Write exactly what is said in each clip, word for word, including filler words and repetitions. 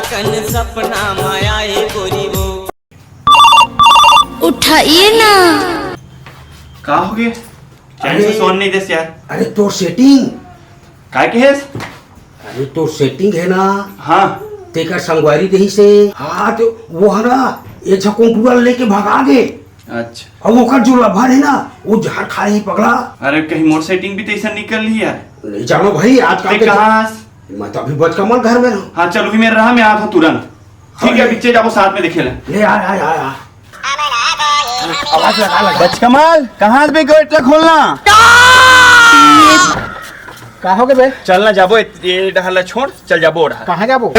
कन सपना माया हे गोरी वो। उठाइए ना। का हो गया? चैन से अरे। सोन नहीं देस यार। अरे तोर सेटिंग। काय के हेस? अरे तोर सेटिंग है ना। हाँ। तेकर संगवारी रही से। हाँ तो वो है ना, ये झकोंटुआ लेके भगा गे। अच्छा। अब ओकर जो लभर है ना, वो जहर खा रही पगला। अरे कहीं मोर सेटिंग भी तैसा निकल ली यार। नहीं जानो भाई, आजकल ते के कहाँ हस? मैं तो अभी बचकमल घर में रहूँ। हाँ चल, उही मेर रहा, मैं आत हूँ तुरंत। ठीक है, हाँ। पीछे जाबो, साथ में देखे ले। ले आ, आ, आ, आ। आवाज लगा, लगा। बचकमल, कहाँ से भी गेट ला खोलना? का हो गे बे? चल ना जाबो, ए, ये डहर ला छोड़, चल जाबो ओ डहर। कहाँ जाबो?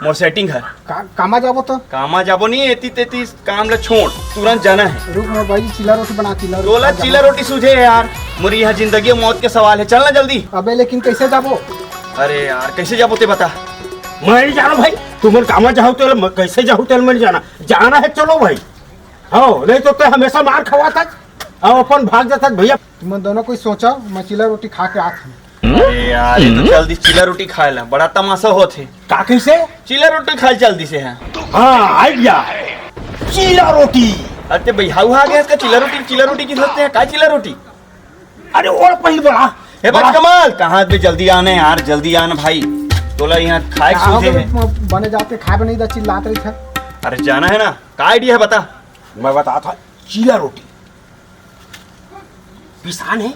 मोर सेटिंग है। का, कामा जाबो तो? कामा जाबो नहीं, एती तेती काम ला छोड़, तुरंत जाना है। रुक ना भाई, चीला रोटी बना, चीला रोटी तोला खा चीला जाना। रोटी सूझे है यार, मोर यहाँ जिंदगी और मौत के सवाल है, चल ना जल्दी। अबे लेकिन कैसे जाबो? अरे यार, कैसे जाबो ते बता। मैं नहीं जानो भाई, तुमन कामा जाओ तो ल-, कैसे जाओ तो ल-, मैं नहीं जाना। जाना है, चलो भाई। हाँ, नहीं तो ते हमेशा मार खवाता, अब अपन भाग जाता भैया। तुमन दोनों कोई सोचा, मैं चीला रोटी खा के आत हूँ। अरे यार, ये तो चल दिस चीला रोटी खाए ला, बड़ा तमाशा होत हे। का कैसे? चीला रोटी खाए चल दिस हे। हाँ, आइडिया। चीला रोटी। अरे भैया, हुआ गया इसका चीला रोटी, चीला रोटी की सोचते हैं, का चीला रोटी? अरे और पहले बड़ा, ए बड़ा। बचकमल, कहाँ पे जल्दी आने यार, जल्दी आना भाई। तोला यहाँ खाए का हो सूझे गया, है। बने जाते खाए बने इधर चिल्लात रही था। अरे जाना है ना, का आइडिया है बता। मैं बता था, चीला रोटी। पिसान है?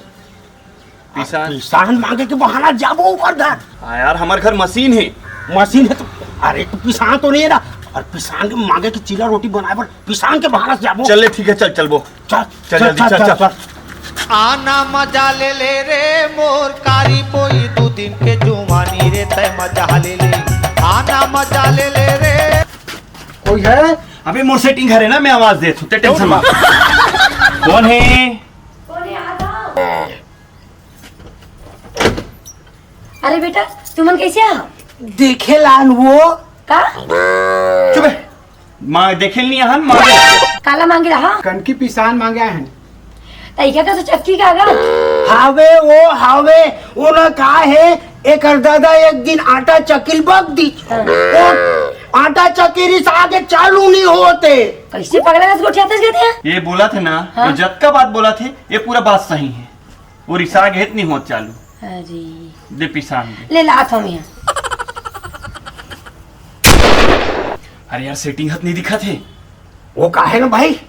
पिसान? पिसान मांगे के बहाना जाबो ओकर घर। हाँ यार, हमार घर मशीन है। मशीन है तो, अरे तो पिसान तो नहीं है ना, और पिसान के मांगे के चीला रोटी बनाए बर पिसान के बहाना से जाबो। चल ले, ठीक है, चल, चलबो। चल, चल, चल, जल्दी, चल, चल, चल। चल। आना मजा ले ले रे मोर कारी बोई, दू दिन के जुवानी रे तय मजा ले ले। आना मजा ले ले रे। कोई है? अबे मोर सेटिंग घर है ना, मैं आवाज देत हूँ, ते टेंशन मत। कौन है? अरे बेटा, तुमन कैसे आहा? देखे लान वो। का? चुप है। माँ देखे नहीं आहान, माँ। काला मांगे रहा? कनकी पिसान मांगे आए हैं। तइका का तो चक्की का गा? हावे वो, हावे। वो ना का है, एकर दादा एक दिन आटा चक्की ल बक दी। हाँ। वो आटा चक्की रिस आगे चालू नहीं होते। कैसे पगला कस गोठियात जाते हैं? ये बोला थे ना, हाँ? ये जतका बात बोला थे, ये पूरा बात सही है। वो रिसा गे त नहीं होत चालू। अरे। दे पिसान दे। ले लात हूँ मैं। अरे यार, सेटिंग हत नहीं दिखत हे। वो का है ना भाई,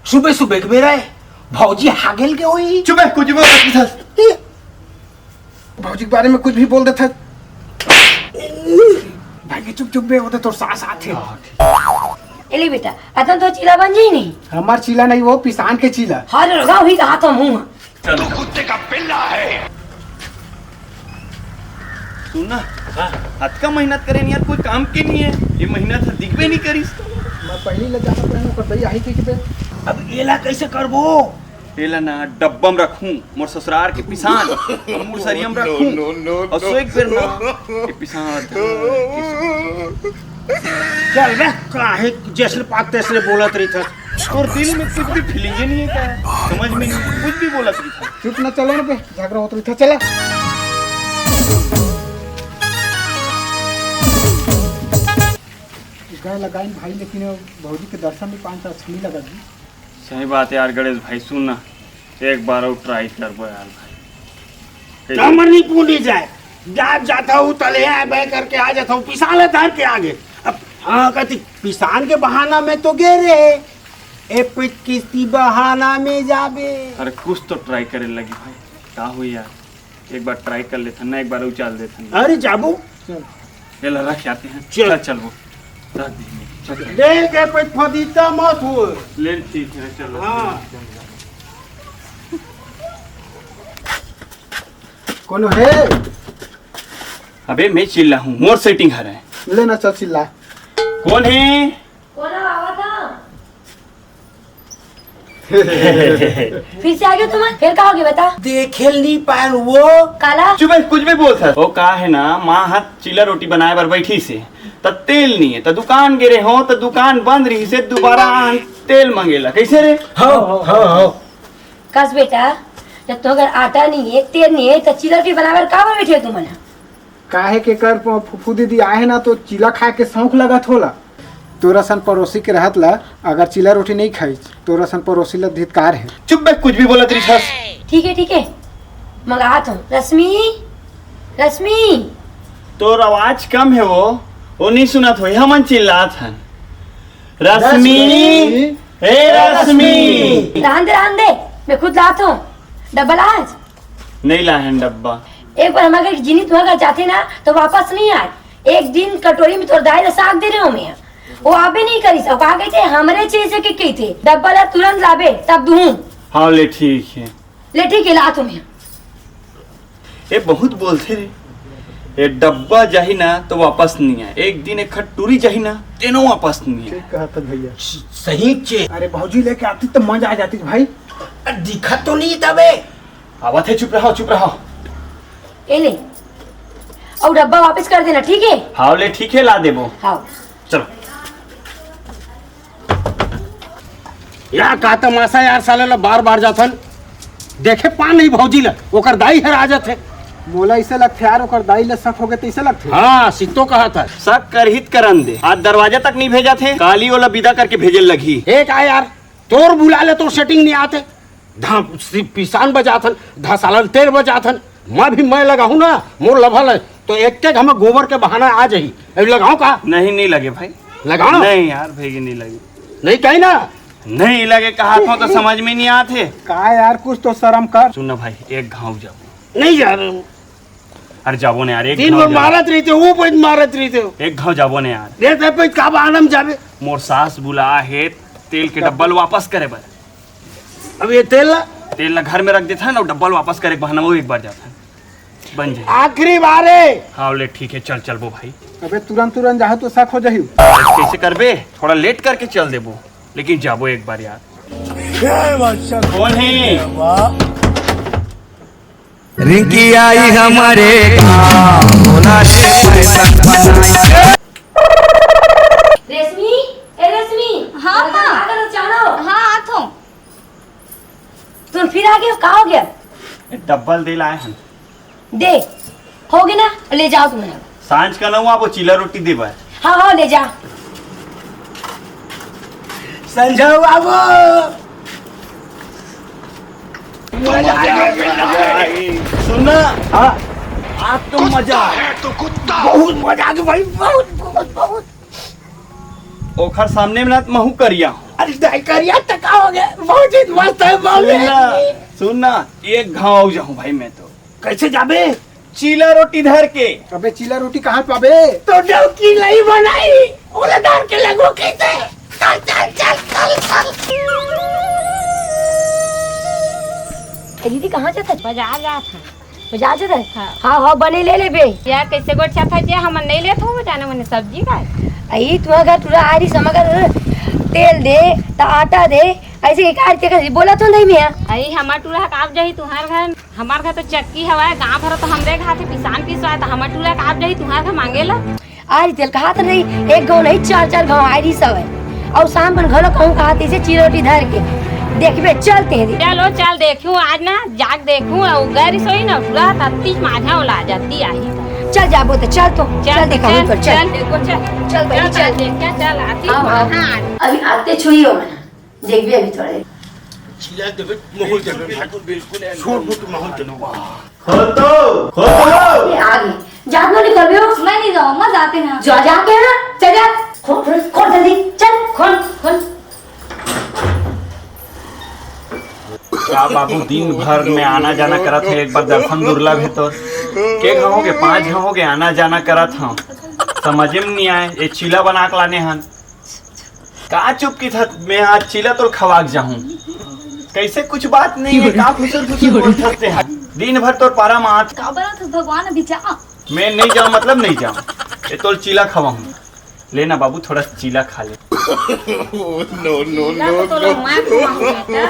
सुबह सुबह के बेरा है, भौजी हागेल के होई। चुप है, कुछ भी बोल रही था। भौजी के बारे में कुछ भी बोल देता। भाई, चुप, चुप बे, वो तो तोर सास आत हे। ए ले बेटा, अतन तो चीला बन जाई नहीं। हमार चीला नहीं, वो पिसान के चीला। हर रोगा हुई कहा तो मुंह। चल। तू कुत्ते का पिल्ला है। सुन ना, हाँ। अतका मेहनत करे यार, कोई काम के नहीं है। ये मेहनत ह दिखबे नहीं करिस। मैं पहली ले जाना पड़ेगा, पर भाई आई थी कि बे। अब एला कैसे करबो? एला ना डब्बा में रखूं, मोर ससुरार के पिसान, मुरसरिया में रखूं। No, no, no, और no। सो एक बेर ना, ये पिसान चल बे, काहे जैसे पाक तैसे बोलत रही था। तोर दिल में कुछ भी फीलिंग नहीं है क्या? समझ में नहीं, कुछ भी बोलत रही था। चुप ना, चलो ना बे, झगड़ा होत रही था, चला। गाय लगाइन भाई, लेकिन भौजी के दर्शन भी पान त अच्छा नहीं लगा जी। सही बात है यार गणेश भाई, सुन ना, एक बार और ट्राई करबो यार भाई। कामर नहीं पूनी जाए, जात जाता हूँ तले आए बह करके आ जाता हूँ, पिसान ले धर के आगे। अब हाँ कहती, पिसान के बहाना में तो गे रे, ए पिट किस्ती बहाना में जाबे। अरे कुछ तो ट्राई करे लगी भाई, का हुई यार, एक बार ट्राई कर लेथन ना, एक बार उचाल देथन ना। अरे जाबो। चल। ये ला रख आते हैं। चल। चल, चल वो। रख दे। चल, चल। देख के कोई फदीता मत हो। ले ठीक है, चल। हाँ। चल, चल। कोनो है? अबे मैं चिल्ला हूँ, मोर सेटिंग हर है। ले ना चल चिल्ला। कौन है? कोन आवत ह? फिर से आ गए तुम, फिर कहोगे बता? देखेल नहीं पायन वो। काला? चुप है, कुछ भी बोलता। वो का है ना, माँ हाथ चीला रोटी बनाए बर बैठी से, त तेल नहीं है, त दुकान गे रहे हो, त दुकान बंद रही से, दोबारा आन तेल मंगेला। कैसे रे? हाँ, हाँ, हाँ। कस बेटा, जब तो अगर आटा नहीं है, तेल नहीं है, त चीला रोटी बनाए बर का बर बैठे हो तुम मन? काहे के कर प-, फुफू दीदी आए हे ना, तो चीला खाए के शौक लगत होला। तोरा सन पड़ोसी के रहत ला अगर चीला रोटी नहीं खाई, तोरा सन पड़ोसी ला धिक्कार है। चुप बे, कुछ भी बोलत रहिथस। ठीक है, ठीक है, मंगात हूँ। रश्मि, रश्मि। तोर आवाज कम है वो, वो नहीं सुनत होई, हमन चिल्लात हन। रश्मि, रश्मि। ए रश्मि। रहन दे, रहन दे, मैं खुद लात हूँ। डब्बा लाज? नहीं लाहन डब्बा। एक बार हमारे घर जिनी तुम्हारे घर जाते ना, तो वापस नहीं आए। एक दिन कटोरी में तोर दाई ला साग दे रहे हो मैं, वो आबे नहीं करी। सब कहा कहते, हमरे चीज से के कही थे, डब्बा ला तुरंत लाबे, तब दूँ। हाँ, ले ठीक है। ले ठीक है, ला तुम्हें। ये बहुत बोलते रे, ये डब्बा जाही ना तो वापस नहीं आए, एक दिन एक खट टूरी जाही ना, तेनो वापस नहीं आए। ठीक कहा था भैया। सही चे। अरे भौजी लेके आती तो मजा आ जाती भाई। दिखत तो नहीं तबे। आवत है, चुप रहो, चुप रहो। ए ले, और डब्बा वापस कर देना, ठीक है? हाँ ले, ठीक है, ला देबो। हाँ। चलो। या का तमाशा यार, साले ला बार बार जाथन, देखे पा नहीं भौजी ला, ओकर दाई हर आ जाथे। मोला इसे लगथे यार, ओकर दाई ला शक हो गए तो इसे लगथे। हाँ, सित्तो कहा था। शक करहित करन दे, आज दरवाजा तक नहीं भेजा थे, काली ओला विदा करके भेजे लगही। एक आ यार, तोर बुला ले, तोर सेटिंग नहीं आते। धा-, सिर्फ पिसान बजाथन, धसालन तेल बजाथन। मैं भी मैं लगाहूँ ना, मोर लभल है, तो एक के घमा गोबर के बहाना आ जाही। अभी लगाओ का? नहीं, नहीं लगे भाई। लगाओ। नहीं यार, भैया नहीं लगे। नहीं कही ना। नहीं लगे कहा था तो समझ में नहीं आते। का यार, कुछ तो शर्म कर। सुन ना भाई, एक घाव जाओ। नहीं यार। अरे जाबो ने यार, एक दिन घाव भर जाबो। मारत रहिथे, वो पे मारत रहिथे। एक घाव जाबो ने यार। रे ते पे का बहाना में जाबे? मोर सास बुला हे तेल के डब्बल वापस करे बर। अब ये तेल ला? तेल ला घर में रख देथन, डब्बल वापस करे के बहाना वो एक बार जाथन। बन जाए। आखिरी बार है। हाँ ले ठीक है, चल चलबो भाई। अबे तुरंत तुरंत जाहू तो शक हो जाही। कैसे करबे? थोड़ा लेट करके चल देबो, लेकिन जाबो एक बार यार। कौन है? रिंकी आई हमारे गाँव, बोला रे फैशन बनाई। रेशमी, ए रेशमी, हाँ, माँ। का करो, जानो? हाँ, आत हूँ। तुम फिर आ गए हो, का हो गया? डब्बल दे लाए हैं। दे, हो गया ना, ले जाओ तुम। सांझ का ना हुआ, वो चीला रोटी दे बाय। हाँ, हाँ, ले जा। संजय बाबू। सुन ना। हाँ। आज तो मजा है, तो कुत्ता। बहुत मजा आ गया भाई, बहुत, बहुत, बहुत। ओखर सामने में ना महू करिया हूँ। अरे नहीं करिया तो का हो गया? बहुत ही मस्त है, बहुत सुन ना, ही। सुन ना, एक घाव जाऊँ भाई मैं तो। कैसे जाबे? चीला रोटी धर के। अबे चीला रोटी कहाँ पाबे? तो डौकी नहीं बनाई, ओला धर के लगो कैसे? चल, चल, चल, चल, चल। ए दीदी, कहाँ जात हस? बाजार जात हन। बाजार जात हस? हाँ। हाँ, हाँ, बने ले लेबे। यार, कैसे गोठ जात हस? हमन नहीं लेत हो जाने मने सब्जी का। आई, तुम्हारा घर टूरा आ रही समगर, तेल दे, त आटा दे, ऐसे ही कार के कहीं बोला तो नहीं मिया। आई, हमार टूरा का आप जाही तुम्हार घर। हमार घर तो चक्की हवय, गाँव भर तो हमरे घर से पिसान पिसवाय, तो हमार टूरा का आप जाही तुम्हार घर मांगे ला। आज तेल कहा तो नहीं, एक गाँव नहीं, चार चार गाँव आय रही सब है। और शाम बन घलो कहूँ कहा इसे चिरोटी धर के देखबे, चलते हैं। चलो चल देखूं, आज ना जाग देखूं, और गैर सोई ना पूरा तत्ती माझा ओला जाती आही। चल जाबो तो चल तो, चल चल देखा चल, पर चल। चल देखो, चल। चल भाई, चल, चल। चल, देख क्या, चल, आती हाँ, हूँ, हाँ। हाँ। अभी आते छुई हो मना। देखबे अभी थोड़े। चिल्ला देबे, माहौल देबे, बिल्कुल, बिल्कुल, बिल्कुल, बिल्कुल। छोड़, मोट माहौल देबे। खोल तो, खोल तो। ये आ गई। जात लो निकल गयो। मैं नहीं जाऊँ, मैं जाते हैं। जा, जाके ना, चल जा। खोल, खोल, खोल जल्दी, चल, खोल, खोल। का बाबू दिन भर में आना जाना करत है, एक बार दर्शन दुर्लभ है तो। के घाव हो गए, पाँच घाव हो गए आना जाना करत हूँ। समझ में नहीं आए, ये चीला बना के लाने हन। का चुप की था, मैं आज चीला तोल खवाक जाहूं। कैसे कुछ बात नहीं है, का फुसुर फुसुर बोल सकते हैं? दिन भर तोर पारा मात। का बोला तू भगवान अभी जा। मैं नहीं जाऊं मतलब नहीं जाऊं। ये तोल चीला खवाऊं। लेना बाबू, थोड़ा चीला खा ले। नो, नो, चीला तो तोला मैं खवाऊं बेटा।